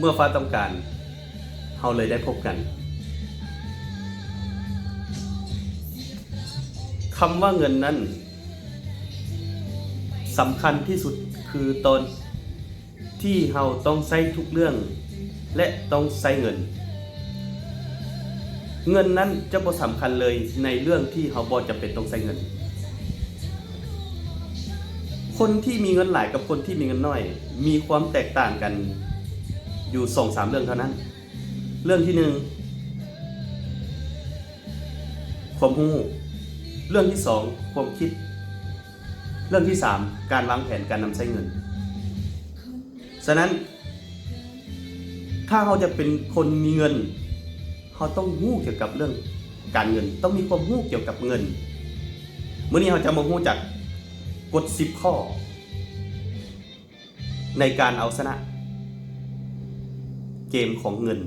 ເມື່ອຟ້າຕ້ອງການ ເຮົາເລີຍໄດ້ພົບກັນ. ຄຳວ່າເງິນນັ້ນ ສຳຄັນທີ່ສຸດຄືຕອນທີ່ເຮົາຕ້ອງໃຊ້ທຸກເລື່ອງ ແລະ ຕ້ອງໃຊ້ເງິນ. ເງິນນັ້ນຈະບໍ່ສຳຄັນເລີຍໃນເລື່ອງທີ່ເຮົາບໍ່ຈຳເປັນຕ້ອງໃຊ້ເງິນ. ຄົນທີ່ມີເງິນຫຼາຍກັບຄົນທີ່ມີເງິນໜ້ອຍ ມີຄວາມແຕກຕ່າງກັນຢູ່ສອງສາມເລື່ອງເທົ່ານັ້ນ. ເລື່ອງທີໜຶ່ງ ຄວາມຮູ້, ເລື່ອງທີສອງ ຄວາມຄິດ, ເລື່ອງທີສາມ ການວາງແຜນການນຳໃຊ້ເງິນ. ສະນັ້ນ ຖ້າເຮົາຢາກເປັນຄົນມີເງິນ ເຮົາຕ້ອງຮູ້ກ່ຽວກັບເລື່ອງການເງິນ, ຕ້ອງມີຄວາມຮູ້ກ່ຽວກັບເງິນ. ມື້ນີ້ເຮົາຈະມາຮູ້ຈັກກົດສິບຂໍ້ ໃນການເອົາຊະນະເກມຂອງເງິນ.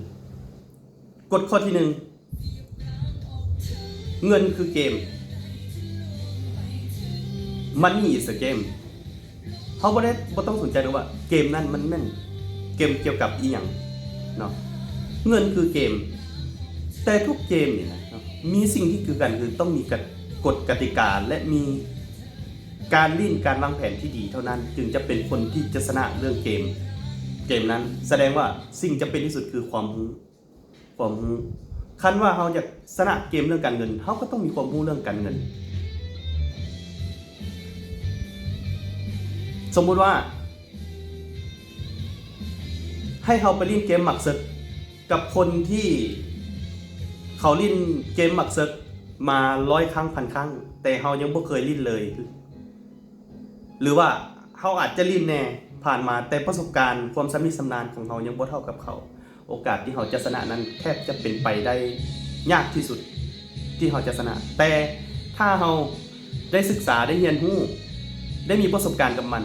ກົດຂໍ້ທີໜຶ່ງ ເງິນຄືເກມ. Money is a game. ເຮົາບໍ່ໄດ້ ບໍ່ຕ້ອງສົນໃຈດອກວ່າເກມນັ້ນມັນແມ່ນເກມກ່ຽວກັບອີ່ຫຍັງເນາະ. ເງິນຄືເກມ. ແຕ່ທຸກເກມນີ້ນະເນາະ ມີສິ່ງທີ່ຄືກັນ ຄືຕ້ອງມີກະ ກົດກະຕິກາ ແລະ ມີ ການຫຼິ້ນ ການວາງແຜນທີ່ດີເທົ່ານັ້ນ ຈຶ່ງຈະເປັນຄົນທີ່ຈະຊະນະເລື່ອງເກມ ເກມນັ້ນ. ສະແດງວ່າສິ່ງຈຳເປັນທີ່ສຸດຄືຄວາມຮູ້, ຄວາມຮູ້. ຄັນວ່າເຮົາຢາກຊະນະເກມເລື່ອງການເງິນ ເຮົາກໍຕ້ອງມີຄວາມຮູ້ເລື່ອງການເງິນ. ສົມມຸດວ່າ ໃຫ້ເຮົາໄປຫຼິ້ນເກມໝາກເສິກ ກັບຄົນທີ່ເຂົາຫຼິ້ນເກມໝາກເສິກມາຮ້ອຍຄັ້ງພັນຄັ້ງ ແຕ່ເຮົາຍັງບໍ່ເຄີຍຫຼິ້ນເລີຍ ຫຼືວ່າເຮົາອາດຈະຫຼິ້ນແດ່ຜ່ານມາ ແຕ່ປະສົບການຄວາມຊຳນິຊຳນານຂອງເຮົາຍັງບໍ່ເທົ່າກັບເຂົາ, ໂອກາດທີ່ເຮົາຈະຊະນະນັ້ນແທບຈະເປັນໄປໄດ້ຍາກທີ່ສຸດ. ທີ່ເຮົາຈະຊະນະ. ແຕ່ຖ້າເຮົາໄດ້ສຶກສາ, ໄດ້ຮຽນຮູ້, ໄດ້ມີປະສົບການກັບມັນ,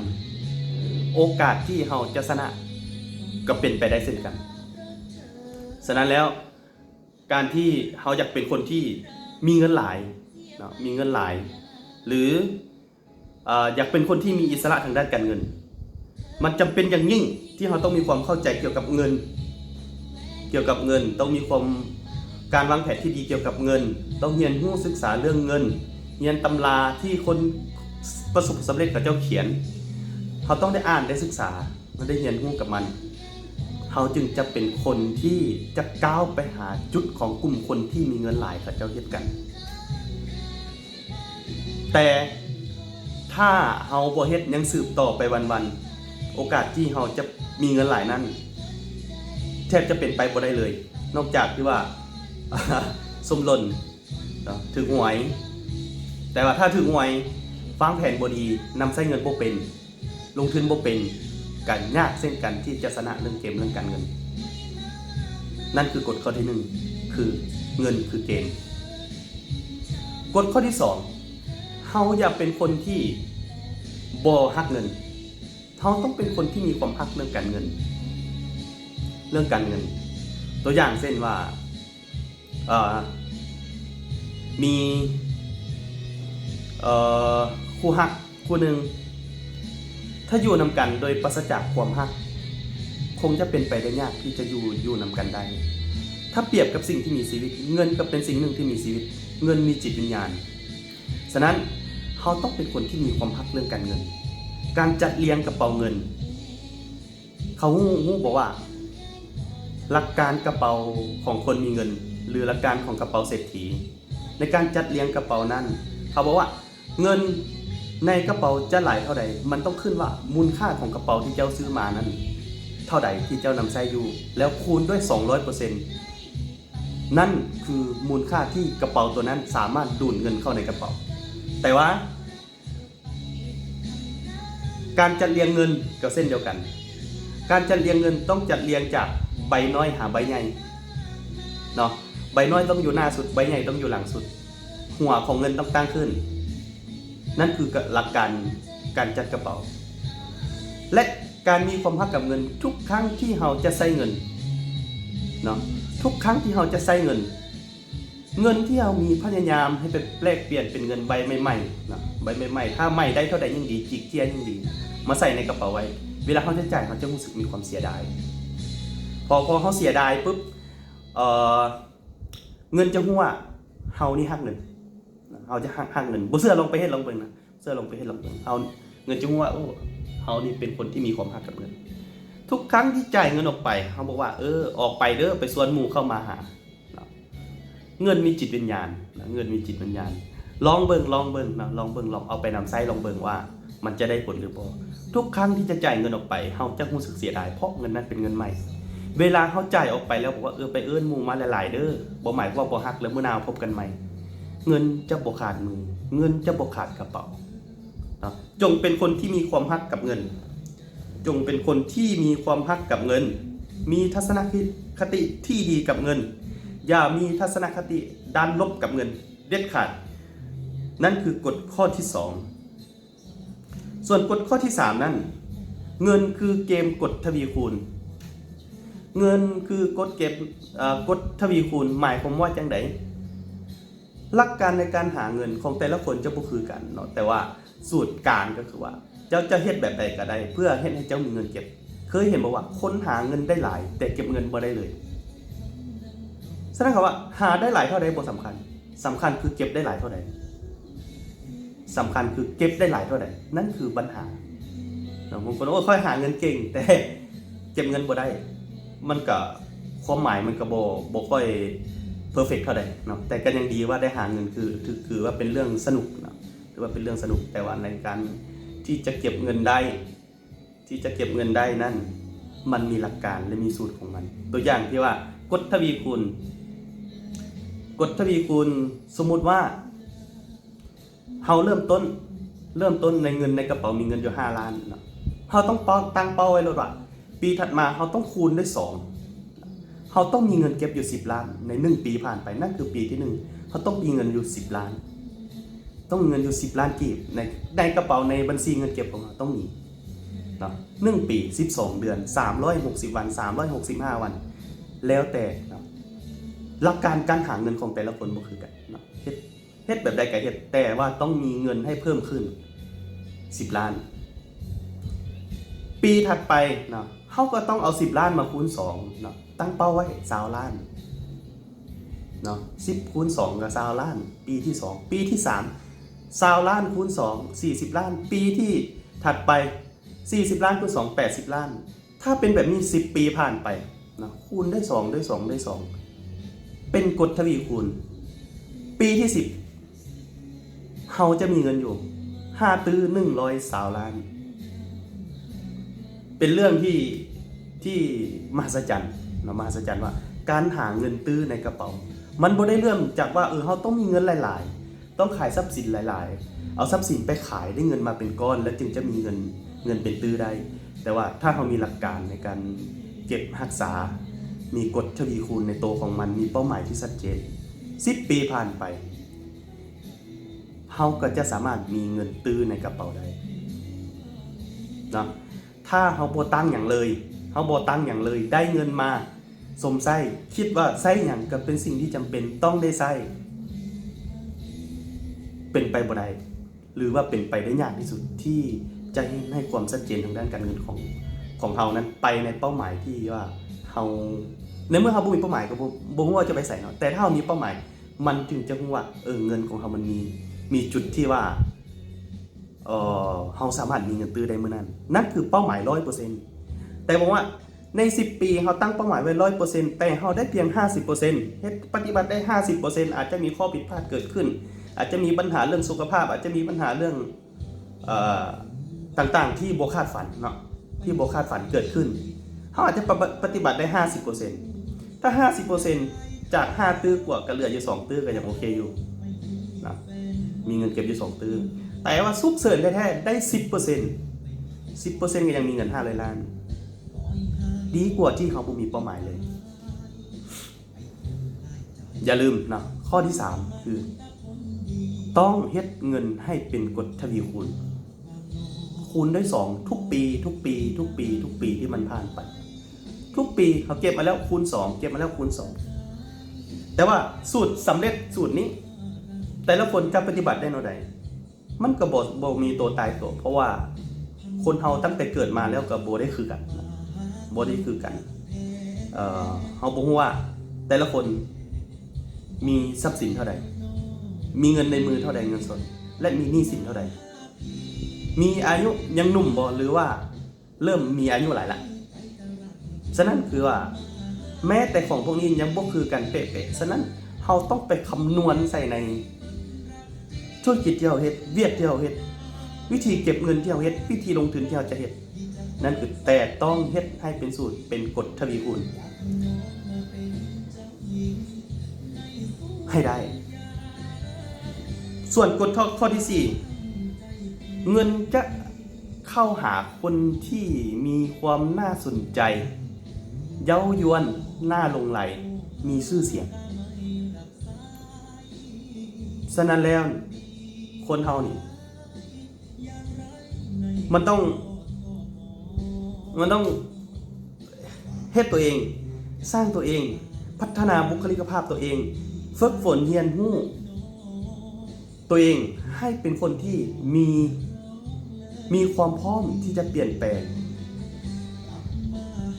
ໂອກາດທີ່ເຮົາຈະຊະນະກໍເປັນໄປໄດ້ເຊັ່ນກັນ. ສະນັ້ນແລ້ວ ການທີ່ເຮົາຢາກເປັນຄົນທີ່ມີເງິນຫຼາຍເນາະ, ມີເງິນຫຼາຍ ຫຼື ເອີ ຢາກເປັນຄົນທີ່ມີອິດສະຫຼະທາງດ້ານການເງິນ, ມັນຈຳເປັນຢ່າງຍິ່ງທີ່ເຮົາຕ້ອງມີຄວາມເຂົ້າໃຈກ່ຽວກັບເງິນ, ກ່ຽວກັບເງິນ, ຕ້ອງມີຄວາມ ການວາງແຜນທີ່ດີກ່ຽວກັບເງິນ, ຕ້ອງຮຽນຮູ້ສຶກສາເລື່ອງເງິນ, ຮຽນຕຳລາທີ່ຄົນປະສົບສຳເລັດເຂົາເຈົ້າຂຽນ. ເຮົາຕ້ອງໄດ້ອ່ານ, ໄດ້ສຶກສາ ແລະ ໄດ້ຮຽນຮູ້ກັບມັນ, ເຮົາຈຶ່ງຈະເປັນຄົນທີ່ຈະກ້າວໄປຫາຈຸດຂອງກຸ່ມຄົນທີ່ມີເງິນຫຼາຍເຂົາເຈົ້າເຮັດກັນ. ແຕ່ຖ້າເຮົາບໍ່ເຮັດຫຍັງສືບຕໍ່ໄປວັນໆ, ໂອກາດທີ່ເຮົາຈະມີເງິນຫຼາຍນັ້ນ ແທບຈະເປັນໄປບໍ່ໄດ້ເລີຍ, ນອກຈາກທີ່ວ່າ ສົມຫຼົ່ນເນາະ, ຖືກຫວຍ. ແຕ່ວ່າຖ້າຖືກຫວຍ, ວາງແຜນບໍ່ດີ, ນຳໃຊ້ເງິນບໍ່ເປັນ, ລົງທຶນບໍ່ເປັນ, ກໍຍາກເຊັ່ນກັນທີ່ຈະຊະນະເລື່ອງເກມເລື່ອງການເງິນ. ນັ້ນຄືກົດຂໍ້ທີໜຶ່ງ ຄືເງິນຄືເກມ. ກົດຂໍ້ທີສອງ ເຮົາຢ່າເປັນຄົນທີ່ບໍ່ຮັກເງິນ. ເຮົາຕ້ອງເປັນຄົນທີ່ມີຄວາມຮັກເລື່ອງການເງິນ, ເລື່ອງການເງິນ. ຕົວຢ່າງເຊັ່ນວ່າ ເອີ ມີ ເອີ ຄູ່ຮັກຄູ່ໜຶ່ງ, ຖ້າຢູ່ນຳກັນໂດຍປາສະຈາກຄວາມຮັກ ຄົງຈະເປັນໄປໄດ້ຍາກທີ່ຈະຢູ່ ຢູ່ນຳກັນໄດ້. ຖ້າປຽບກັບສິ່ງທີ່ມີຊີວິດ, ເງິນກໍເປັນສິ່ງໜຶ່ງທີ່ມີຊີວິດ, ເງິນມີຈິດວິນຍານ. ສະນັ້ນ ເຮົາຕ້ອງເປັນຄົນທີ່ມີຄວາມຮັກເລື່ອງການເງິນ, ການຈັດລຽງກະເປົາເງິນ. ເຂົາຮູ້ ຮູ້ບໍ່ວ່າ ຫຼັກການກະເປົາຂອງຄົນມີເງິນ ຫຼື ຫຼັກການຂອງກະເປົາເສດຖີ ໃນການຈັດລຽງກະເປົານັ້ນ, ເຂົາບອກວ່າເງິນໃນກະເປົາຈະຫຼາຍເທົ່າໃດ, ມັນຕ້ອງຂຶ້ນວ່າມູນຄ່າຂອງກະເປົາທີ່ເຈົ້າຊື້ມານັ້ນເທົ່າໃດ ທີ່ເຈົ້ານຳໃຊ້ຢູ່ ແລ້ວຄູນດ້ວຍສອງຮ້ອຍເປີເຊັນ. ນັ້ນຄືມູນຄ່າທີ່ກະເປົາຕົວນັ້ນສາມາດດູດເງິນເຂົ້າໃນກະເປົາ. ແຕ່ວ່າ ການຈັດລຽງເງິນກໍເຊັ່ນດຽວກັນ. ການຈັດລຽງເງິນຕ້ອງຈັດລຽງຈາກໃບນ້ອຍຫາໃບໃຫຍ່ເນາະ. ໃບນ້ອຍຕ້ອງຢູ່ໜ້າສຸດ, ໃບໃຫຍ່ຕ້ອງຢູ່ຫຼັງສຸດ. ຫົວຂອງເງິນຕ້ອງຕັ້ງຂຶ້ນ. ນັ້ນຄື ກະ ຫຼັກການການຈັດກະເປົາ ແລະ ການມີຄວາມຮັກກັບເງິນ. ທຸກຄັ້ງທີ່ເຮົາຈະໃຊ້ເງິນເນາະ, ທຸກຄັ້ງທີ່ເຮົາຈະໃຊ້ເງິນ, ເງິນທີ່ເຮົາມີພະຍາຍາມໃຫ້ໄປແລກປ່ຽນເປັນເງິນໃບໃໝ່ໆເນາະ, ໃບໃໝ່ໆ, ຖ້າໃໝ່ໄດ້ເທົ່າໃດຍິ່ງດີ, ຈິກເຈ້ຍຍິ່ງດີ, ມາໃສ່ໃນກະເປົາໄວ້. ເວລາເຮົາຈະຈ່າຍ, ເຮົາຈະຮູ້ສຶກມີຄວາມເສຍດາຍ. ພໍ ພໍເຮົາເສຍດາຍປຶບ ເອີ ເງິນຈະຮູ້ວ່າເຮົານີ້ຮັກເງິນ. ເຮົາຈະຮັກ ຮັກເງິນ. ບໍ່ເຊື່ອລອງໄປເຮັດລອງເບິ່ງນະ. ເຊື່ອລອງໄປເຮັດລອງເບິ່ງ. ເຮົາ ເງິນຈະຮູ້ວ່າ ໂອ້ ເຮົານີ້ເປັນຄົນທີ່ມີຄວາມຮັກກັບເງິນ. ທຸກຄັ້ງທີ່ຈ່າຍເງິນອອກໄປ ເຮົາບອກວ່າ ເອີ ອອກໄປເດີ ໄປຊວນໝູ່ເຂົ້າມາຫາ. ເນາະ ເງິນມີຈິດວິນຍານນະ ເງິນມີຈິດວິນຍານ. ລອງເບິ່ງ ລອງເບິ່ງເນາະ ລອງເບິ່ງ ລອງເອົາໄປນຳໃຊ້ລອງເບິ່ງວ່າມັນຈະໄດ້ຜົນຫຼືບໍ່. ທຸກຄັ້ງທີ່ຈະຈ່າຍເງິນອອກໄປ ເຮົາຈະຮູ້ສຶກເສຍດາຍ ເພາະເງິນນັ້ນເປັນເງິນໃໝ່. ເວລາເຮົາຈ່າຍອອກໄປແລ້ວ ບອກວ່າ ເອີ ໄປເອີ້ນໝູ່ມາຫຼາຍໆເດີ ບໍ່ໝາຍຄວາມວ່າບໍ່ຮັກ ແລ້ວມື້ໜ້າພົບກັນໃໝ່. ເງິນຈະບໍ່ຂາດມື ເງິນຈະບໍ່ຂາດກະເປົາເນາະ. ຈົ່ງເປັນຄົນທີ່ມີຄວາມຮັກກັບເງິນ. ຈົ່ງເປັນຄົນທີ່ມີຄວາມຮັກກັບເງິນ, ມີທັດສະນະຄະຕິທີ່ດີກັບເງິນ, ຢ່າມີທັດສະນະຄະຕິດ້ານລົບກັບເງິນເດັດຂາດ. ນັ້ນຄືກົດຂໍ້ທີສອງ. ສ່ວນກົດຂໍ້ທີສາມນັ້ນ, ເງິນຄືເກມກົດທະວີຄູນ. ເງິນຄືກົດເກມ, ເອີ, ກົດທະວີຄູນ ໝາຍຄວາມວ່າຈັ່ງໃດ? ຫຼັກການໃນການຫາເງິນຂອງແຕ່ລະຄົນຈະບໍ່ຄືກັນເນາະ, ແຕ່ວ່າສູດກາງກໍຄືວ່າ ເຈົ້າຈະເຮັດແບບໃດກໍໄດ້ ເພື່ອເຮັດໃຫ້ເຈົ້າມີເງິນເກັບ. ເຄີຍເຫັນບໍ່ວ່າຄົນຫາເງິນໄດ້ຫຼາຍ ແຕ່ເກັບເງິນບໍ່ໄດ້ເລີຍ? ສະນັ້ນຄຳວ່າຫາໄດ້ຫຼາຍເທົ່າໃດບໍ່ສຳຄັນ, ສຳຄັນຄືເກັບໄດ້ຫຼາຍເທົ່າໃດ, ສຳຄັນຄືເກັບໄດ້ຫຼາຍເທົ່າໃດ, ນັ້ນຄືບັນຫາເນາະ. ບາງຄົນ ໂອ້ ຂ້ອຍຫາເງິນເກັ່ງ ແຕ່ເກັບເງິນບໍ່ໄດ້, ມັນກໍ ຄວາມໝາຍມັນກໍບໍ່ ບໍ່ຄ່ອຍເພີເຟັກເທົ່າໃດເນາະ, ແຕ່ກໍຍັງດີວ່າໄດ້ຫາເງິນ ຄື ຖື ຖືວ່າເປັນເລື່ອງສະໜຸກເນາະ, ຖືວ່າເປັນເລື່ອງສະໜຸກ. ແຕ່ວ່າໃນການທີ່ຈະເກັບເງິນໄດ້ ທີ່ຈະເກັບເງິນໄດ້ນັ້ນ ມັນມີຫຼັກການ ແລະ ມີສູດຂອງມັນ. ຕົວຢ່າງທີ່ວ່າກົດທະວີຄູນ, ກົດທະວີຄູນ ສົມມຸດວ່າ ເຮົາເລີ່ມຕົ້ນ ເລີ່ມຕົ້ນໃນເງິນໃນກະເປົາມີເງິນຢູ່ຫ້າລ້ານເນາະ, ເຮົາຕ້ອງເປົ້າ ຕັ້ງເປົ້າໄວ້ໂລດວ່າ ປີຖັດມາເຮົາຕ້ອງຄູນດ້ວຍສອງ, ເຮົາຕ້ອງມີເງິນເກັບຢູ່ສິບລ້ານໃນໜຶ່ງປີຜ່ານໄປ. ນັ້ນຄືປີທີໜຶ່ງ ເຮົາຕ້ອງມີເງິນຢູ່ສິບລ້ານ, ຕ້ອງມີເງິນຢູ່ສິບລ້ານກີບໃນ ໃນກະເປົາ ໃນບັນຊີເງິນເກັບຂອງເຮົາຕ້ອງມີເນາະ. ໜຶ່ງປີ ສິບສອງເດືອນ ສາມຮ້ອຍຫົກສິບວັນ ສາມຮ້ອຍຫົກສິບຫ້າວັນ ແລ້ວແຕ່ເນາະ, ຫຼັກການການຫາເງິນຂອງແຕ່ລະຄົນບໍ່ຄືກັນເນາະ. ເຮັດ ເຮັດແບບໃດກໍເຮັດ ແຕ່ວ່າຕ້ອງມີເງິນໃຫ້ເພີ່ມຂຶ້ນສິບລ້ານ. ປີຖັດໄປເນາະ ເຮົາກໍຕ້ອງເອົາສິບລ້ານມາຄູນສອງເນາະ, ຕັ້ງເປົ້າໄວ້ຊາວລ້ານເນາະ, ສິບຄູນສອງກໍຊາວລ້ານ. ປີທີສອງ ປີທີສາມ ຊາວລ້ານຄູນສອງ ສີ່ສິບລ້ານ, ປີທີ່ຖັດໄປ ສີ່ສິບລ້ານຄູນສອງ ແປດສິບລ້ານ. ຖ້າເປັນແບບນີ້ສິບປີຜ່ານໄປເນາະ, ຄູນດ້ວຍສອງ ດ້ວຍສອງ ດ້ວຍສອງ ເປັນກົດທະວີຄູນ. ປີທີສິບ ເຮົາຈະມີເງິນຢູ່ຫ້າຕື້ໜຶ່ງຮ້ອຍຊາວລ້ານ. ເປັນເລື່ອງທີ່ ທີ່ມະຫັດສະຈັນເນາະ, ມະຫັດສະຈັນວ່າການຫາເງິນຕື້ໃນກະເປົາ ມັນບໍ່ໄດ້ເລີ່ມຈາກວ່າ ເອີ ເຮົາຕ້ອງມີເງິນຫຼາຍໆ ຕ້ອງຂາຍຊັບສິນຫຼາຍໆ, ເອົາຊັບສິນໄປຂາຍໄດ້ເງິນມາເປັນກ້ອນ ແລ້ວຈຶ່ງຈະມີເງິນ ເງິນເປັນຕື້ໄດ້. ແຕ່ວ່າຖ້າເຮົາມີຫຼັກການໃນການເກັບຮັກສາ, ມີກົດທະວີຄູນໃນໂຕຂອງມັນ, ມີເປົ້າໝາຍທີ່ຊັດເຈນ, ສິບປີຜ່ານໄປ ເຮົາກໍຈະສາມາດມີເງິນຕື້ໃນກະເປົາໄດ້ເນາະ. ຖ້າເຮົາບໍ່ຕັ້ງຫຍັງເລີຍ, ເຮົາບໍ່ຕັ້ງຫຍັງເລີຍ, ໄດ້ເງິນມາ ສົມໃຊ້, ຄິດວ່າໃຊ້ຫຍັງກໍເປັນສິ່ງທີ່ຈຳເປັນຕ້ອງໄດ້ໃຊ້, ເປັນໄປບໍ່ໄດ້ ຫຼືວ່າເປັນໄປໄດ້ຍາກທີ່ສຸດທີ່ຈະເຮັດໃຫ້ຄວາມຊັດເຈນທາງດ້ານການເງິນຂອງ ຂອງເຮົານັ້ນໄປໃນເປົ້າໝາຍທີ່ວ່າເຮົາ ໃນເມື່ອເຮົາບໍ່ມີເປົ້າໝາຍກໍບໍ່ ບໍ່ຮູ້ວ່າຈະໄປໃສເນາະ, ແຕ່ຖ້າເຮົາມີເປົ້າໝາຍ ມັນຈຶ່ງຈະຮູ້ວ່າ ເອີ ເງິນຂອງເຮົາມັນມີ ມີຈຸດທີ່ວ່າ ເອີ ເຮົາສາມາດມີເງິນຕື້ໄດ້ມື້ນັ້ນ. ນັ້ນຄືເປົ້າໝາຍຮ້ອຍເປີເຊັນ. ແຕ່ບອກວ່າໃນສິບປີ ເຮົາຕັ້ງເປົ້າໝາຍໄວ້ຮ້ອຍເປີເຊັນ ແຕ່ເຮົາໄດ້ພຽງຫ້າສິບເປີເຊັນ, ເຮັດ ປະຕິບັດໄດ້ຫ້າສິບເປີເຊັນ, ອາດຈະມີຂໍ້ຜິດພາດເກີດຂຶ້ນ, ອາດຈະມີບັນຫາເລື່ອງສຸຂະພາບ, ອາດຈະມີບັນຫາເລື່ອງ ເອີ ຕ່າງໆທີ່ບໍ່ຄາດຝັນເນາະ, ທີ່ບໍ່ຄາດຝັນເກີດຂຶ້ນ, ເຮົາອາດຈະປະ ປະຕິບັດໄດ້ຫ້າສິບເປີເຊັນ. ຖ້າຫ້າສິບເປີເຊັນ ຈາກຫ້າຕື້ກວ່າ ກໍເຫຼືອຢູ່ສອງຕື້ ກໍຍັງໂອເຄຢູ່ເນາະ, ມີເງິນເກັບຢູ່ສອງຕື້. ແຕ່ວ່າສຸກເສີນແທ້ໆ ໄດ້ສິບເປີເຊັນ, ສິບເປີເຊັນ ກໍຍັງມີເງິນຫ້າຮ້ອຍລ້ານ, ດີກວ່າທີ່ເຮົາບໍ່ມີເປົ້າໝາຍເລີຍ. ຢ່າລືມເນາະ, ຂໍ້ທີສາມ ຄື ຕ້ອງເຮັດເງິນໃຫ້ເປັນກົດທະວີຄູນ, ຄູນດ້ວຍສອງທຸກປີ ທຸກປີ ທຸກປີ ທຸກປີທີ່ມັນຜ່ານໄປ. ທຸກປີເຮົາເກັບມາແລ້ວຄູນສອງ, ເກັບມາແລ້ວຄູນສອງ. ແຕ່ວ່າສູດສຳເລັດສູດນີ້ ແຕ່ລະຄົນຈະປະຕິບັດໄດ້ແນວໃດ? ມັນກໍບໍ່ ບໍ່ມີໂຕຕາຍຕົວ, ເພາະວ່າຄົນເຮົາຕັ້ງແຕ່ເກີດມາແລ້ວກໍບໍ່ໄດ້ຄືກັນ, ບໍ່ໄດ້ຄືກັນ. ເອີ ເຮົາບໍ່ຮູ້ວ່າແຕ່ລະຄົນມີຊັບສິນເທົ່າໃດ, ມີເງິນໃນມືເທົ່າໃດເງິນສົດ ແລະ ມີໜີ້ສິນເທົ່າໃດ, ມີອາຍຸຍັງໜຸ່ມບໍ່ ຫຼືວ່າເລີ່ມມີອາຍຸຫຼາຍລະ. ສະນັ້ນຄືວ່າ ແມ້ແຕ່ຂອງພວກນີ້ຍັງບໍ່ຄືກັນເປະໆ, ສະນັ້ນເຮົາຕ້ອງໄປຄຳນວນໃສ່ໃນ ທຸລະກິດທີ່ເຮົາເຮັດ, ວຽກທີ່ເຮົາເຮັດ, ວິທີເກັບເງິນທີ່ເຮົາເຮັດ, ວິທີລົງທຶນທີ່ເຮົາຈະເຮັດ, ນັ້ນຄື ແຕ່ຕ້ອງເຮັດໃຫ້ເປັນສູດ, ເປັນກົດທະວີຄູນໃຫ້ໄດ້. ສ່ວນກົດຂໍ້ທີສີ່ ເງິນຈະເຂົ້າຫາຄົນທີ່ມີຄວາມໜ້າສົນໃຈ, ເຢ້າຢວນ, ໜ້າຫຼົງໄຫຼ, ມີຊື່ສຽງ. ສະນັ້ນແລ້ວ ຄົນເຮົານີ້ ມັນຕ້ອງ ມັນຕ້ອງເຮັດຕົວເອງ, ສ້າງຕົວເອງ, ພັດທະນາບຸກຄະລິກະພາບຕົວເອງ, ຝຶກຝົນຮຽນຮູ້ຕົວເອງໃຫ້ເປັນຄົນທີ່ມີ ມີຄວາມພ້ອມທີ່ຈະປ່ຽນແປງ,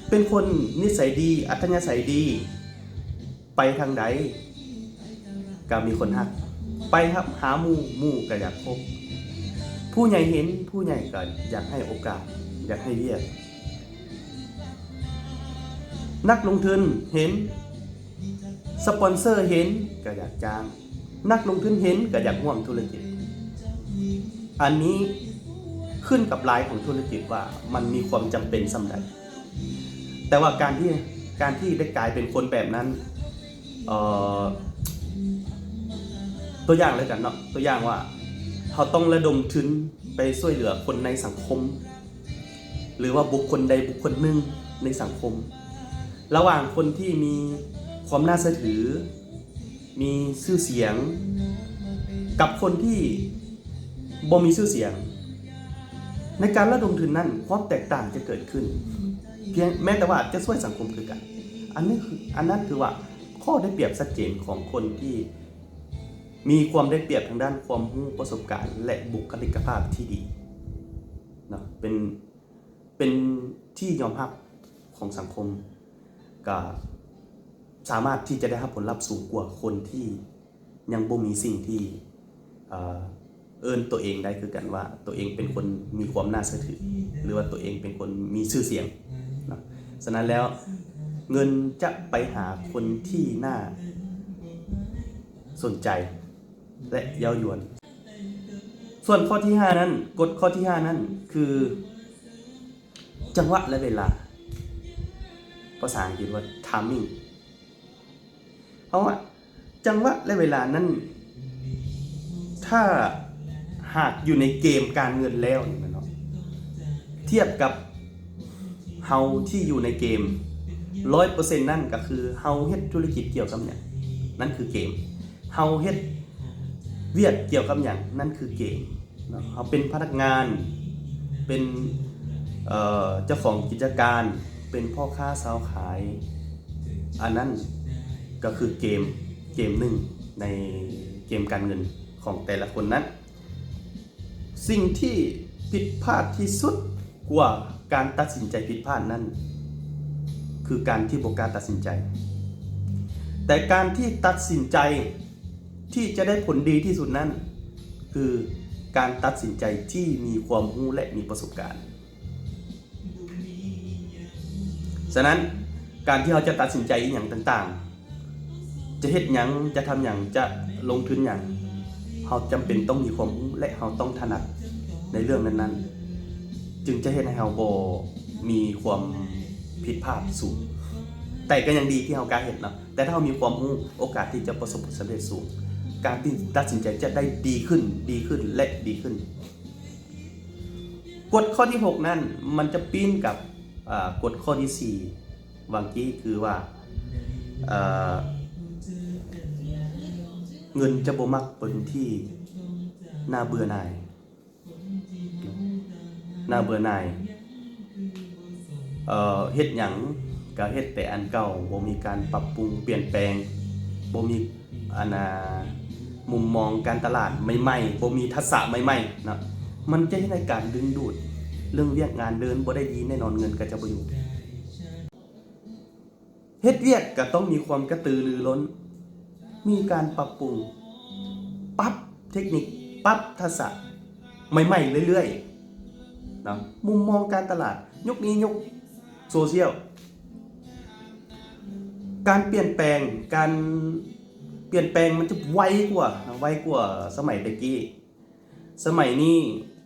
ເປັນຄົນນິໄສດີ, ອັດທະຍາໄສດີ. ໄປທາງໃດກໍມີຄົນຮັກ, ໄປຫາໝູ່, ໝູ່ກໍຢາກຄົບ, ຜູ້ໃຫຍ່ເຫັນ, ຜູ້ໃຫຍ່ກໍຢາກໃຫ້ໂອກາດ, ຢາກໃຫ້ວຽກ, ນັກລົງທຶນເຫັນ, ສະປອນເຊີເຫັນກໍຢາກຈ້າງ, ນັກລົງທຶນເຫັນກໍຢາກຮ່ວມທຸລະກິດ. ອັນນີ້ຂຶ້ນກັບລາຍຂອງທຸລະກິດວ່າມັນມີຄວາມຈຳເປັນສ່ຳໃດ. ແຕ່ວ່າການທີ່ ການທີ່ໄດ້ກາຍເປັນຄົນແບບນັ້ນ ເອີ ຕົວຢ່າງແລ້ວກັນເນາະ, ຕົວຢ່າງວ່າ ເຮົາຕ້ອງລະດົມທຶນໄປຊ່ວຍເຫຼືອຄົນໃນສັງຄົມ ຫຼືວ່າບຸກຄົນໃດບຸກຄົນໜຶ່ງໃນສັງຄົມ, ລະຫວ່າງຄົນທີ່ມີຄວາມໜ້າເຊື່ອຖື ມີຊື່ສຽງ ກັບຄົນທີ່ບໍ່ມີຊື່ສຽງ, ໃນການລະດົມທຶນນັ້ນ ຄວາມແຕກຕ່າງຈະເກີດຂຶ້ນ ພຽງແມ້ແຕ່ວ່າຈະຊ່ວຍສັງຄົມຄືກັນ. ອັນນີ້ຄື ອັນນັ້ນຄືວ່າ ຂໍ້ໄດ້ປຽບຊັດເຈນຂອງຄົນທີ່ມີຄວາມໄດ້ປຽບທາງດ້ານຄວາມຮູ້, ປະສົບການ ແລະ ບຸກຄະລິກະພາບທີ່ດີເນາະ, ເປັນ ເປັນທີ່ຍອມຮັບຂອງສັງຄົມ, ກໍສາມາດທີ່ຈະໄດ້ຮັບຜົນລັບສູງກວ່າຄົນທີ່ຍັງບໍ່ມີສິ່ງທີ່ ເອີ ເອີ້ນຕົວເອງໄດ້ຄືກັນວ່າ ຕົວເອງເປັນຄົນມີຄວາມໜ້າເຊື່ອຖື ຫຼືວ່າຕົວເອງເປັນຄົນມີຊື່ສຽງເນາະ. ສະນັ້ນແລ້ວ ເງິນຈະໄປຫາຄົນທີ່ໜ້າສົນໃຈ ແລະ ເຢ້າຢວນ. ສ່ວນຂໍ້ທີຫ້ານັ້ນ, ກົດຂໍ້ທີຫ້ານັ້ນຄື ຈັງຫວະ ແລະ ເວລາ, ພາສາອັງກິດວ່າ timing. ເພາະວ່າ ຈັງຫວະ ແລະ ເວລານັ້ນ ຖ້າຫາກຢູ່ໃນເກມການເງິນແລ້ວນີ້ແມ່ນເນາະ, ທຽບກັບເຮົາທີ່ຢູ່ໃນເກມ ຮ້ອຍເປີເຊັນນັ້ນ ກໍຄືເຮົາເຮັດທຸລະກິດກ່ຽວກັບຫຍັງ ນັ້ນຄືເກມ. ເຮົາເຮັດວຽກກ່ຽວກັບຫຍັງ ນັ້ນຄືເກມເນາະ. ເຮົາເປັນພະນັກງານ ເປັນ ເອີ ເຈົ້າຂອງກິດຈະການ ເປັນພໍ່ຄ້າຊາວຂາຍ ອັນນັ້ນກໍຄືເກມ ເກມໜຶ່ງໃນເກມການເງິນຂອງແຕ່ລະຄົນນັ້ນ. ສິ່ງທີ່ຜິດພາດທີ່ສຸດກວ່າການຕັດສິນໃຈຜິດພາດນັ້ນ ຄືການທີ່ບໍ່ກ້າຕັດສິນໃຈ. ແຕ່ການທີ່ຕັດສິນໃຈທີ່ຈະໄດ້ຜົນດີທີ່ສຸດນັ້ນ ຄືການຕັດສິນໃຈທີ່ມີຄວາມຮູ້ ແລະ ມີປະສົບການ. ສະນັ້ນ ການທີ່ເຮົາຈະຕັດສິນໃຈອີ່ຫຍັງຕ່າງໆ ຈະເຮັດຫຍັງ ຈະທຳຫຍັງ ຈະລົງທຶນຫຍັງ ເຮົາຈຳເປັນຕ້ອງມີຄວາມຮູ້ ແລະ ເຮົາຕ້ອງຖະໜັດໃນເລື່ອງນັ້ນໆ ຈຶ່ງຈະເຮັດໃຫ້ເຮົາບໍ່ມີຄວາມຜິດພາດສູງ. ແຕ່ກໍຍັງດີທີ່ເຮົາກ້າເຮັດເນາະ, ແຕ່ຖ້າເຮົາມີຄວາມຮູ້ ໂອກາດທີ່ຈະປະສົບຜົນສຳເລັດສູງ, ການທີ່ຕັດສິນໃຈຈະໄດ້ດີຂຶ້ນ, ດີຂຶ້ນ ແລະ ດີຂຶ້ນ. ກົດຂໍ້ທີຫົກນັ້ນ ມັນຈະປີ້ນກັບ ອາ ກົດຂໍ້ທີສີ່ຫວ່າງກີ້ ຄືວ່າ ເອີ ເງິນຈະບໍ່ມັກຄົນທີ່ໜ້າເບື່ອໜ່າຍ, ໜ້າເບື່ອໜ່າຍ. ເອີ ເຮັດຫຍັງກໍເຮັດແຕ່ອັນເກົ່າ, ບໍ່ມີການປັບປຸງປ່ຽນແປງ, ບໍ່ມີ ອັນນ່າ ມຸມມອງການຕະຫຼາດໃໝ່ໆ, ບໍ່ມີທັກສະໃໝ່ໆເນາະ, ມັນຈະເຮັດໃຫ້ການດຶງດູດເລື່ອງວຽກງານເດີນບໍ່ໄດ້ດີ, ແນ່ນອນເງິນກໍຈະບໍ່ຢູ່. ເຮັດວຽກກໍຕ້ອງມີຄວາມກະຕືລືລົ້ນ, ມີການປັບປຸງ, ປັບເທັກນິກ, ປັບທັກສະໃໝ່ໆເລື້ອຍໆເນາະ. ມຸມມອງການຕະຫຼາດຍຸກນີ້ຍຸກໂຊຊຽວ, ການປ່ຽນແປງ, ການປ່ຽນແປງມັນຈະໄວກວ່າ, ໄວກວ່າສະໄໝແຕ່ກີ້. ສະໄໝນີ້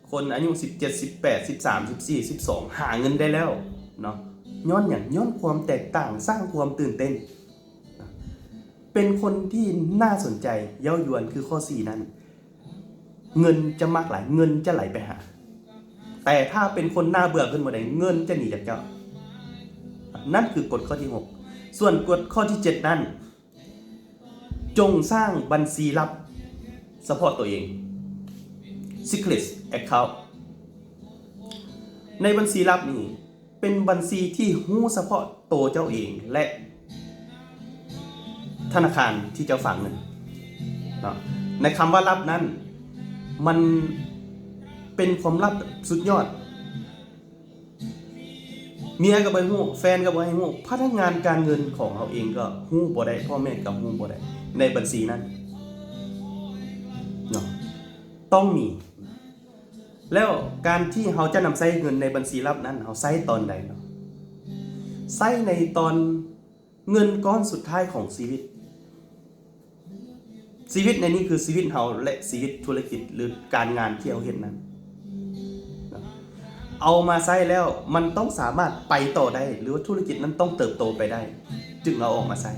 ຄົນອາຍຸສິບເຈັດ ສິບແປດ ສິບສາມ ສິບສີ່ ສິບສອງ ຫາເງິນໄດ້ແລ້ວເນາະ. ຍ້ອນຫຍັງ? ຍ້ອນຄວາມແຕກຕ່າງສ້າງຄວາມຕື່ນເຕັ້ນ. ເປັນຄົນທີ່ໜ້າສົນໃຈເຍີ້າຍວນ ຄືຂໍ້ສີ່ນັ້ນ, ເງິນຈະມັກຫຼາຍ, ເງິນຈະໄຫຼໄປຫາ. ແຕ່ຖ້າເປັນຄົນໜ້າເບື່ອຂຶ້ນເມື່ອໃດ, ເງິນຈະໜີຈາກເຈົ້າ. ນັ້ນຄືກົດຂໍ້ທີຫົກ. ສ່ວນກົດຂໍ້ທີເຈັດນັ້ນ, ຈົ່ງສ້າງບັນຊີລັບສະເພາະຕົວເອງ, Secret Account. ໃນບັນຊີລັບນີ້ເປັນບັນຊີທີ່ຮູ້ສະເພາະໂຕເຈົ້າເອງ ແລະ ທະນາຄານທີ່ເຈົ້າຝາກເງິນເນາະ. ໃນຄຳວ່າລັບນັ້ນ ມັນເປັນຄວາມລັບສຸດຍອດ. ເມຍກໍບໍ່ໃຫ້ຮູ້, ແຟນກໍບໍ່ໃຫ້ຮູ້, ພະນັກງານການເງິນຂອງເຮົາເອງກໍຮູ້ບໍ່ໄດ້, ພໍ່ແມ່ກໍຮູ້ບໍ່ໄດ້ໃນບັນຊີນັ້ນເນາະ, ຕ້ອງມີ. ແລ້ວການທີ່ເຮົາຈະນຳໃຊ້ເງິນໃນບັນຊີລັບນັ້ນ, ເຮົາໃຊ້ຕອນໃດເນາະ? ໃຊ້ໃນຕອນເງິນກ້ອນສຸດທ້າຍຂອງຊີວິດ. ຊີວິດໃນນີ້ຄືຊີວິດເຮົາ ແລະ ຊີວິດທຸລະກິດ ຫຼື ການງານທີ່ເຮົາເຮັດນັ້ນ. ເອົາມາໃຊ້ແລ້ວມັນຕ້ອງສາມາດໄປຕໍ່ໄດ້ ຫຼືວ່າທຸລະກິດນັ້ນຕ້ອງເຕີບໂຕໄປໄດ້ ຈຶ່ງເອົາອອກມາໃຊ້.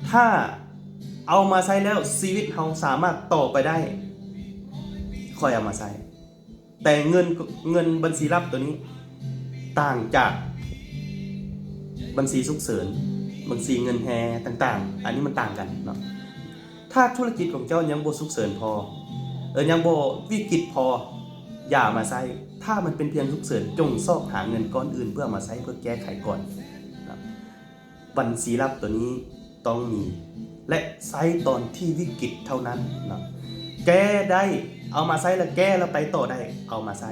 ຖ້າເອົາມາໃຊ້ແລ້ວຊີວິດເຮົາສາມາດຕໍ່ໄປໄດ້ ຄ່ອຍເອົາມາໃຊ້. ແຕ່ເງິນ, ເງິນບັນຊີລັບຕົວນີ້ຕ່າງຈາກບັນຊີສຸກເສີນ, ບັນຊີເງິນແຮ່ຕ່າງໆ, ອັນນີ້ມັນຕ່າງກັນເນາະ. ຖ້າທຸລະກິດຂອງເຈົ້າຍັງບໍ່ສຸກເສີນພໍ, ເອີ, ຍັງບໍ່ວິກິດພໍ, ຢ່າເອົາມາໃຊ້. ຖ້າມັນເປັນພຽງສຸກເສີນ, ຈົ່ງຊອກຫາເງິນກ້ອນອື່ນເພື່ອເອົາມາໃຊ້ ເພື່ອແກ້ໄຂກ່ອນເນາະ. ບັນຊີລັບຕົວນີ້ຕ້ອງມີ ແລະ ໃຊ້ຕອນທີ່ວິກິດເທົ່ານັ້ນເນາະ. ແກ້ໄດ້ ເອົາມາໃຊ້ແລ້ວແກ້ແລ້ວໄປຕໍ່ໄດ້ ເອົາມາໃຊ້,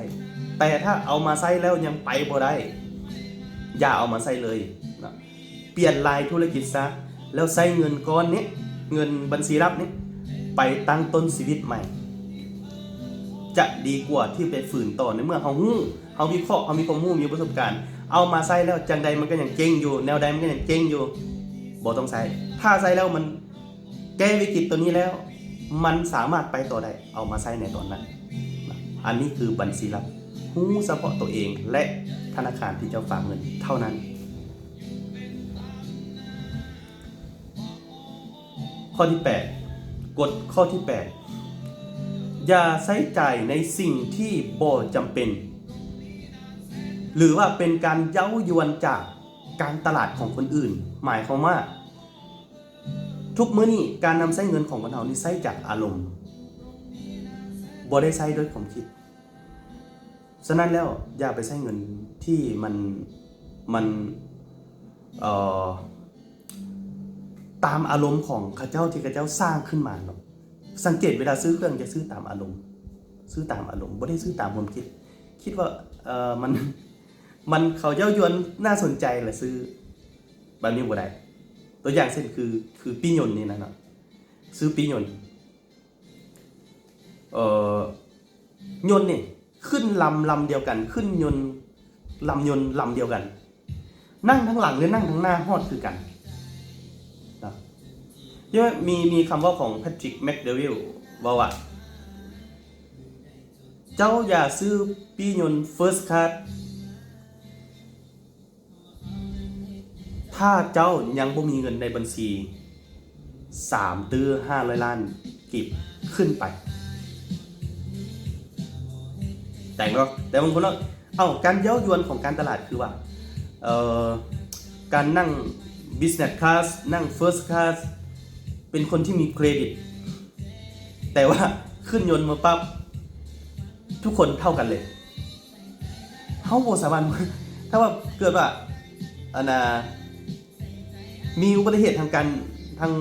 ແຕ່ຖ້າເອົາມາໃຊ້ແລ້ວຍັງໄປບໍ່ໄດ້ ຢ່າເອົາມາໃຊ້ເລີຍເນາະ. ປ່ຽນລາຍທຸລະກິດຊະ ແລ້ວໃຊ້ເງິນກ້ອນນີ້, ເງິນບັນຊີລັບນີ້ ໄປຕັ້ງຕົ້ນຊີວິດໃໝ່ ຈະດີກວ່າທີ່ໄປຝືນຕໍ່. ໃນເມື່ອເຮົາຮູ້, ເຮົາວິເຄາະ, ເຮົາມີຄວາມຮູ້, ມີປະສົບການ, ເອົາມາໃຊ້ແລ້ວ ຈັ່ງໃດມັນກໍຍັງເຈັງຢູ່, ແນວໃດມັນກໍຍັງເຈັງຢູ່, ບໍ່ຕ້ອງໃຊ້. ຖ້າໃຊ້ແລ້ວມັນແກ້ວິກິດຕົວນີ້ແລ້ວ ມັນສາມາດໄປຕໍ່ໄດ້, ເອົາມາໃຊ້ໃນຕອນນັ້ນ. ອັນນີ້ຄືບັນຊີລັບ, ຮູ້ສະເພາະຕົວເອງ ແລະ ທະນາຄານທີ່ເຈົ້າຝາກເງິນເທົ່ານັ້ນ. ຂໍ້ທີແປດ, ກົດຂໍ້ທີແປດ, ຢ່າໃຊ້ຈ່າຍໃນສິ່ງທີ່ບໍ່ຈຳເປັນ ຫຼືວ່າເປັນການເຍີ້າຍວນຈາກການຕະຫຼາດຂອງຄົນອື່ນ. ໝາຍຄວາມວ່າ ທຸກມື້ນີ້ການນຳໃຊ້ເງິນຂອງຄົນເຮົານີ້ໃຊ້ຈາກອາລົມ, ບໍ່ໄດ້ໃຊ້ດ້ວຍຄວາມຄິດ. ສະນັ້ນແລ້ວ ຢ່າໄປໃຊ້ເງິນທີ່ມັນ, ມັນ, ເອີ, ຕາມອາລົມຂອງເຂົາເຈົ້າທີ່ເຂົາເຈົ້າສ້າງຂຶ້ນມາເນາະ. ສັງເກດເວລາຊື້ເຄື່ອງຈະຊື້ຕາມອາລົມ, ຊື້ຕາມອາລົມ, ບໍ່ໄດ້ຊື້ຕາມຄວາມຄິດ. ຄິດວ່າ, ເອີ, ມັນ, ມັນ, ເຂົາເຍົາະຢວນໜ້າສົນໃຈລະຊື້, ແບບນີ້ບໍ່ໄດ້. ຕົວຢ່າງເຊັ່ນ ຄື, ຄືປີ້ຍົນນີ້ນະເນາະ, ຊື້ປີ້ຍົນ ເອີ ຍົນນີ້ຂຶ້ນລຳ ລຳດຽວກັນ, ຂຶ້ນຍົນ ລຳຍົນລຳດຽວກັນ, ນັ່ງທາງຫຼັງ ຫຼື ນັ່ງທາງໜ້າຮອດຄືກັນນະ. ເຍາະ ມີ, ມີຄຳເວົ້າຂອງ Patrick McDowell ເວົ້າວ່າ ເຈົ້າຢ່າຊື້ປີ້ຍົນ First Class ຖ້າເຈົ້າຍັງບໍ່ມີເງິນໃນບັນຊີສາມຕື້ຫ້າຮ້ອຍລ້ານກີບຂຶ້ນໄປ. ແຕ່ງເນາະ, ແຕ່ບາງຄົນເນາະ, ເອົ້າ, ການເຍີ້າຍວນຂອງການຕະຫຼາດຄືວ່າ, ເອີ, ການນັ່ງ Business Class ນັ່ງ First Class ເປັນຄົນທີ່ມີເຄຣດິດ, ແຕ່ວ່າຂຶ້ນຍົນມາປັບ ທຸກຄົນເທົ່າກັນເລີຍ. ເຮົາບໍ່ສາມາດ, ຖ້າວ່າເກີດວ່າ ອັນນ່າ ມີອຸບັດຕິເຫດທາງການ, ທາງ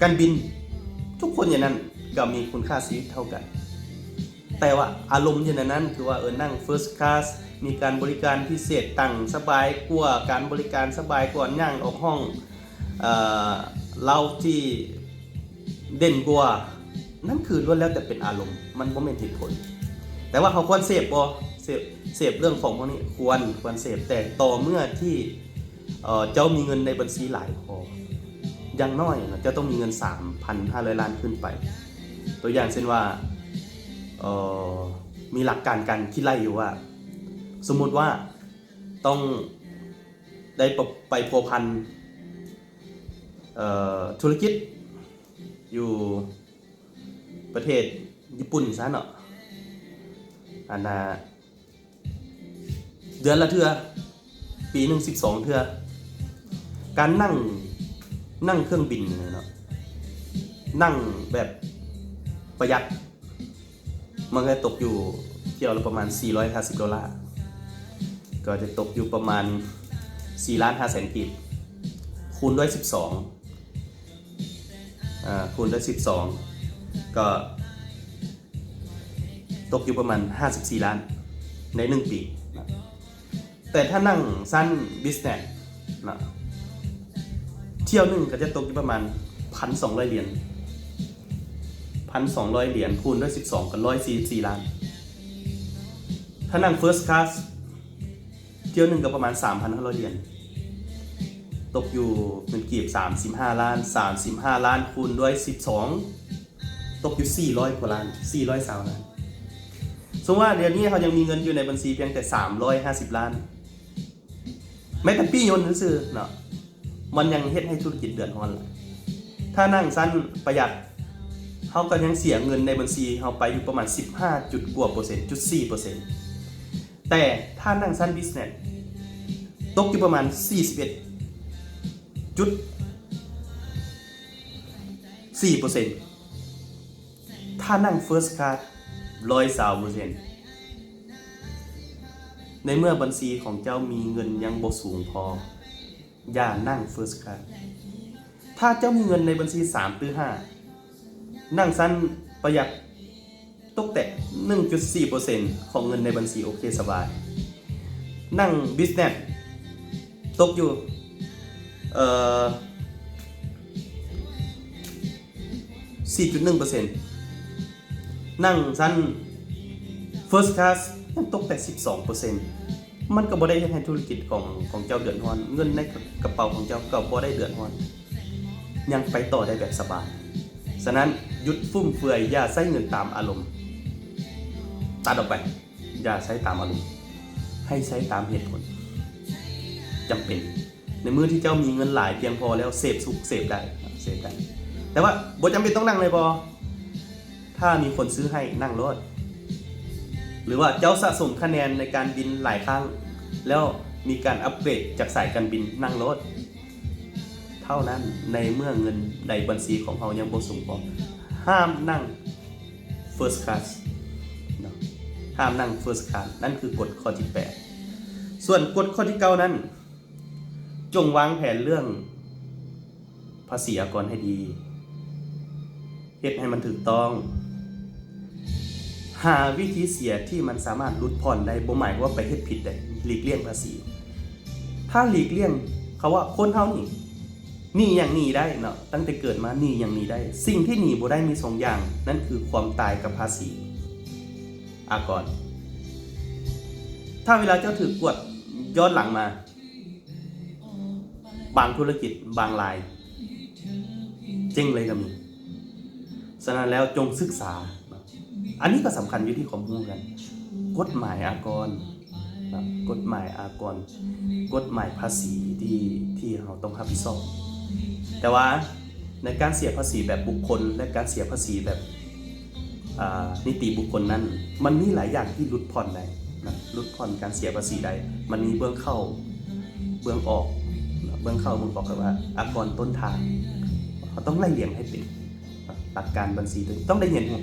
ການບິນ, ທຸກຄົນຢູ່ນັ້ນກໍມີຄຸນຄ່າຊີວິດເທົ່າກັນ. ແຕ່ວ່າອາລົມຢູ່ໃນນັ້ນ ຄືວ່າ ເອີ ນັ່ງ First Class ມີການບໍລິການພິເສດ, ຕັ່ງສະບາຍກວ່າ, ການບໍລິການສະບາຍກວ່າ, ຍ່າງອອກຫ້ອງ, ເອີ ເຫຼົ້າທີ່ເດັ່ນກວ່າ, ນັ້ນຄືລ້ວນແລ້ວແຕ່ເປັນອາລົມ, ມັນບໍ່ແມ່ນເຫດຜົນ. ແຕ່ວ່າເຮົາຄວນເສບບໍ່? ເສບ, ເສບເລື່ອງຂອງພວກນີ້ ຄວນ, ຄວນເສບ, ແຕ່ຕໍ່ເມື່ອທີ່ ເອີ ເຈົ້າມີເງິນໃນບັນຊີຫຼາຍພໍ, ຢ່າງໜ້ອຍນະ ເຈົ້າຕ້ອງມີເງິນສາມພັນຫ້າຮ້ອຍລ້ານຂຶ້ນໄປ. ຕົວຢ່າງເຊັ່ນວ່າ ເອີ ມີຫຼັກການການຄິດໄລ່ຢູ່ວ່າ ສົມມຸດວ່າຕ້ອງໄດ້ໄປພົວພັນ ເອີ ທຸລະກິດຢູ່ ປະເທດຍີ່ປຸ່ນຊະເນາະ, ອັນນ່າ ເດືອນລະເທື່ອ, ປີໜຶ່ງສິບສອງເທື່ອ. ການນັ່ງ, ນັ່ງເຄື່ອງບິນນີ້ເນາະ, ນັ່ງແບບປະຢັດ, ມັນກໍຕົກຢູ່ຖ້ຽວລະປະມານສີ່ຮ້ອຍຫ້າສິບໂດລາ, ກໍຈະຕົກຢູ່ປະມານສີ່ລ້ານຫ້າແສນກີບ ຄູນດ້ວຍສິບສອງ ອາ ຄູນດ້ວຍສິບສອງ ກໍຕົກຢູ່ປະມານຫ້າສິບສີ່ລ້ານໃນໜຶ່ງປີນະ. ແຕ່ຖ້ານັ່ງຊັ້ນ business ນະ ຖ້ຽວໜຶ່ງກໍຈະຕົກຢູ່ປະມານພັນສອງຮ້ອຍຫຼຽນ, ພັນສອງຮ້ອຍຫຼຽນ ຄູນດ້ວຍສິບສອງ ກໍຮ້ອຍສີ່ສິບສີ່ລ້ານ. ຖ້ານັ່ງ first class ຖ້ຽວໜຶ່ງກໍປະມານສາມພັນຫ້າຮ້ອຍຫຼຽນ, ຕົກຢູ່ເງິນກີບສາມສິບຫ້າລ້ານ, ສາມສິບຫ້າລ້ານຄູນດ້ວຍສິບສອງ ຕົກຢູ່ສີ່ຮ້ອຍກວ່າລ້ານ, ສີ່ຮ້ອຍຊາວລ້ານ. ສົມມຸດວ່າດຽວນີ້ເຮົາຍັງມີເງິນຢູ່ໃນບັນຊີພຽງແຕ່ສາມຮ້ອຍຫ້າສິບລ້ານ, ແມ້ແຕ່ປີ້ຍົນຊື່ໆເນາະ, ມັນຍັງເຮັດໃຫ້ທຸລະກິດເດືອດຮ້ອນລະ. ຖ້ານັ່ງຊັ້ນປະຢັດ, ເຮົາກໍຍັງເສຍເງິນໃນບັນຊີເຮົາໄປຢູ່ປະມານສິບຫ້າຈຸດກວ່າເປີເຊັນ, ຈຸດສີ່ເປີເຊັນ. ແຕ່ຖ້ານັ່ງຊັ້ນ business ຕົກຢູ່ປະມານສີ່ສິບເອັດຈຸດສີ່ເປີເຊັນ, ຖ້ານັ່ງ first class ຮ້ອຍຊາວເປີເຊັນ. ໃນເມື່ອບັນຊີຂອງເຈົ້າມີເງິນຍັງບໍ່ສູງພໍ, ຢ່ານັ່ງ first class. ຖ້າເຈົ້າມີເງິນໃນບັນຊີສາມຫຼືຫ້າ, ນັ່ງຊັ້ນປະຢັດ ຕົກແຕ່ໜຶ່ງຈຸດສີ່ເປີເຊັນຂອງເງິນໃນບັນຊີ ໂອເຄ ສະບາຍ. ນັ່ງ business ຕົກຢູ່ ເອີ ສີ່ຈຸດໜຶ່ງເປີເຊັນ, ນັ່ງຊັ້ນ first class ຍັງຕົກແຕ່ສິບສອງເປີເຊັນ. ມັນກໍບໍ່ໄດ້ເຮັດໃຫ້ທຸລະກິດຂອງ, ຂອງເຈົ້າເດືອດຮ້ອນ, ເງິນໃນກະເປົາຂອງເຈົ້າກໍບໍ່ໄດ້ເດືອດຮ້ອນ, ຍັງໄປຕໍ່ໄດ້ແບບສະບາຍ. ສະນັ້ນ ຢຸດຟຸມເຟືອຍ, ຢ່າໃຊ້ເງິນຕາມອາລົມ, ຕັດອອກໄປ, ຢ່າໃຊ້ຕາມອາລົມ, ໃຫ້ໃຊ້ຕາມເຫດຜົນ. ຈຳເປັນ ໃນມື້ທີ່ເຈົ້າມີເງິນຫຼາຍພຽງພໍແລ້ວ ເສບສຸກເສບໄດ້, ເສບໄດ້, ແຕ່ວ່າບໍ່ຈຳເປັນຕ້ອງນັ່ງເລີຍບໍ່? ຖ້າມີຄົນຊື້ໃຫ້ ນັ່ງໂລດ. ຫຼືວ່າເຈົ້າສະສົມຄະແນນໃນການບິນຫຼາຍຄັ້ງ ແລ້ວມີການອັບເກຣດຈາກສາຍການບິນ, ນັ່ງໂລດ. ເທົ່ານັ້ນ, ໃນເມື່ອເງິນໃນບັນຊີຂອງເຮົາຍັງບໍ່ສູງພໍ, ຫ້າມນັ່ງ first class ເນາະ, ຫ້າມນັ່ງ first class. ນັ້ນຄືກົດຂໍ້ທີແປດ. ສ່ວນກົດຂໍ້ທີເກົ້ານັ້ນ, ຈົ່ງວາງແຜນເລື່ອງພາສີອາກອນໃຫ້ດີ, ເຮັດໃຫ້ມັນຖືກຕ້ອງ, ຫາວິທີເສຍທີ່ມັນສາມາດຫຼຸດຜ່ອນໄດ້, ບໍ່ໝາຍຄວາມວ່າໄປເຮັດຜິດໃດ, ຫຼີກລ່ຽງພາສີ. ຖ້າຫຼີກລ່ຽງ, ເຂົາວ່າຄົນເຮົານີ້ ໜີຫຍັງໜີໄດ້ເນາະ, ຕັ້ງແຕ່ເກີດມາໜີຫຍັງໜີໄດ້. ສິ່ງທີ່ໜີບໍ່ໄດ້ມີສອງຢ່າງ, ນັ້ນຄືຄວາມຕາຍກັບພາສີອາກອນ. ຖ້າເວລາເຈົ້າຖືກກວດຍ້ອນຫຼັງມາ, ບາງທຸລະກິດ, ບາງລາຍ ເຈັງເລີຍກໍມີ. ສະນັ້ນແລ້ວ ຈົ່ງສຶກສາເນາະ, ອັນນີ້ກໍສຳຄັນຢູ່ທີ່ຄວາມຮູ້ກັນ, ກົດໝາຍອາກອນເນາະ, ກົດໝາຍອາກອນ, ກົດໝາຍພາສີທີ່, ທີ່ເຮົາຕ້ອງຮັບຜິດຊອບ. ແຕ່ວ່າໃນການເສຍພາສີແບບບຸກຄົນ ແລະ ການເສຍພາສີແບບ ອາ ນິຕິບຸກຄົນນັ້ນ ມັນມີຫຼາຍຢ່າງທີ່ຫຼຸດຜ່ອນໄດ້ນະ, ຫຼຸດຜ່ອນການເສຍພາສີໄດ້. ມັນມີເບື້ອງເຂົ້າ ເບື້ອງອອກ, ເບື້ອງເຂົ້າ ເບື້ອງອອກ ແປວ່າອາກອນຕົ້ນທາງ. ເຮົາຕ້ອງໄລ່ລຽງໃຫ້ເປັນ, ຫຼັກການບັນຊີໂຕນີ້ຕ້ອງໄດ້ຮຽນຮູ້,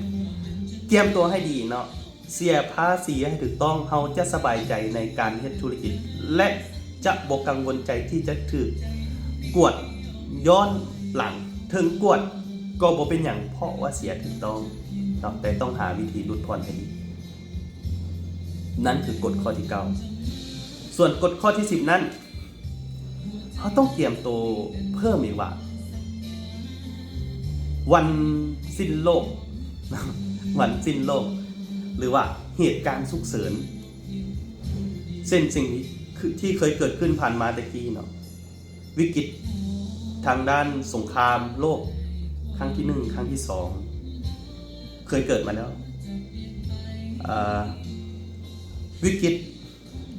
ກຽມຕົວໃຫ້ດີເນາະ, ເສຍພາສີໃຫ້ຖືກຕ້ອງ, ເຮົາຈະສະບາຍໃຈໃນການເຮັດທຸລະກິດ ແລະ ຈະບໍ່ກັງວົນໃຈທີ່ຈະຖືກກວດຍ້ອນຫຼັງ. ເຖິງກວດກໍບໍ່ເປັນຫຍັງ ເພາະວ່າເສຍຖືກຕ້ອງເນາະ, ແຕ່ຕ້ອງຫາວິທີຫຼຸດຜ່ອນໃຫ້ດີ. ນັ້ນຄືກົດຂໍ້ທີເກົ້າ. ສ່ວນກົດຂໍ້ທີສິບນັ້ນ ເຮົາຕ້ອງກຽມໂຕເພີ່ມອີກວ່າ ວັນສິ້ນໂລກ, ວັນສິ້ນໂລກ ຫຼືວ່າເຫດການສຸກເສີນ ເຊັ່ນສິ່ງທີ່ ທີ່ເຄີຍເກີດຂຶ້ນຜ່ານມາແຕ່ກີ້ເນາະ, ວິກິດທາງດ້ານສົງຄາມໂລກຄັ້ງທີໜຶ່ງ, ຄັ້ງທີສອງ ເຄີຍເກີດມາແລ້ວ. ເອີ ວິກິດ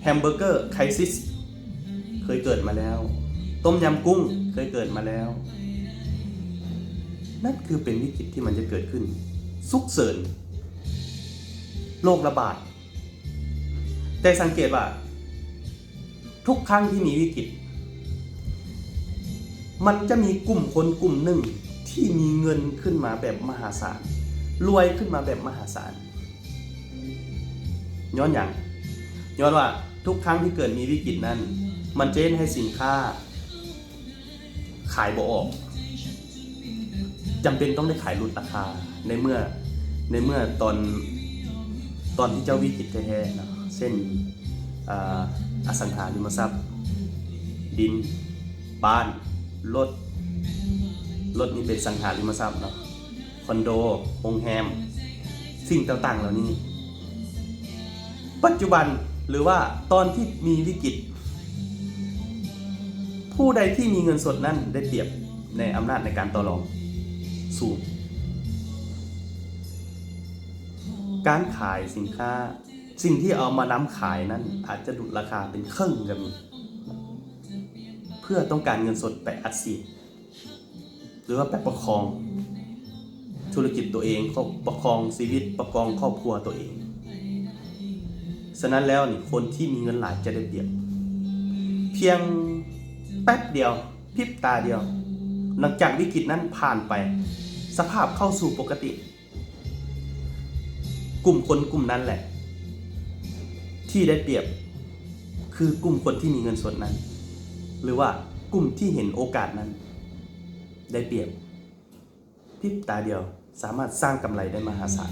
Hamburger Crisis ເຄີຍເກີດມາແລ້ວ, ຕົ້ມຍຳກຸ້ງເຄີຍເກີດມາແລ້ວ. ນັ້ນຄືເປັນວິກິດທີ່ມັນຈະເກີດຂຶ້ນ, ສຸກເສີນ, ໂລກລະບາດ. ແຕ່ສັງເກດວ່າ ທຸກຄັ້ງທີ່ມີວິກິດ ມັນຈະມີກຸ່ມຄົນກຸ່ມໜຶ່ງທີ່ມີເງິນຂຶ້ນມາແບບມະຫາສານ, ລວຍຂຶ້ນມາແບບມະຫາສານ. ຍ້ອນຫຍັງ? ຍ້ອນວ່າທຸກຄັ້ງທີ່ເກີດມີວິກິດນັ້ນ ມັນຈະເຮັດໃຫ້ສິນຄ້າຂາຍບໍ່ອອກ, ຈຳເປັນຕ້ອງໄດ້ຂາຍຫຼຸດລາຄາ ໃນເມື່ອ ໃນເມື່ອຕອນ ຕອນທີ່ເຈົ້າວິກິດແທ້ໆເນາະ, ເຊັ່ນ ອາ ອະສັງຫາລິມະຊັບ, ດິນ, ບ້ານ, ລົດ, ລົດນີ້ເປັນສັງຫາລິມະຊັບເນາະ, ຄອນໂດ, ໂຮງແຮມ, ສິ່ງຕ່າງໆເຫຼົ່ານີ້. ປັດຈຸບັນ ຫຼືວ່າຕອນທີ່ມີວິກິດ, ຜູ້ໃດທີ່ມີເງິນສົດນັ້ນໄດ້ປຽບໃນອຳນາດໃນການຕໍ່ລອງສູງ. ການຂາຍສິນຄ້າ, ສິ່ງທີ່ເອົາມານຳຂາຍນັ້ນອາດຈະຫຼຸດລາຄາເປັນເຄິ່ງກໍມີ ເພື່ອຕ້ອງການເງິນສົດໄປອັດສີດ ຫຼືວ່າໄປປະຄອງທຸລະກິດຕົວເອງ, ປະຄອງຊີວິດ, ປະຄອງຄອບຄົວຕົວເອງ. ສະນັ້ນແລ້ວນີ້ ຄົນທີ່ມີເງິນຫຼາຍຈະໄດ້ປຽບ. ພຽງແປັບດຽວ, ພິບຕາດຽວ, ຫຼັງຈາກວິກິດນັ້ນຜ່ານໄປ, ສະພາບເຂົ້າສູ່ປົກກະຕິ. ກຸ່ມຄົນກຸ່ມນັ້ນແຫຼະທີ່ໄດ້ປຽບ, ຄືກຸ່ມຄົນທີ່ມີເງິນສົດນັ້ນ ຫຼືວ່າກຸ່ມທີ່ເຫັນໂອກາດນັ້ນໄດ້ປຽບ. ພິບຕາດຽວສາມາດສ້າງກຳໄລໄດ້ມະຫາສານ.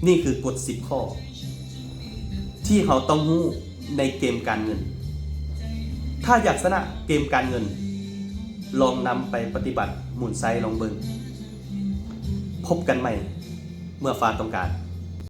ນີ້ຄືກົດສິບຂໍ້ທີ່ເຮົາຕ້ອງຮູ້ໃນເກມການເງິນ. ຖ້າຢາກຊະນະເກມການເງິນ, ລອງນຳໄປປະຕິບັດໝູນໄຊລອງເບິ່ງ. ພົບກັນໃໝ່ເມື່ອຟ້າຕ້ອງການ.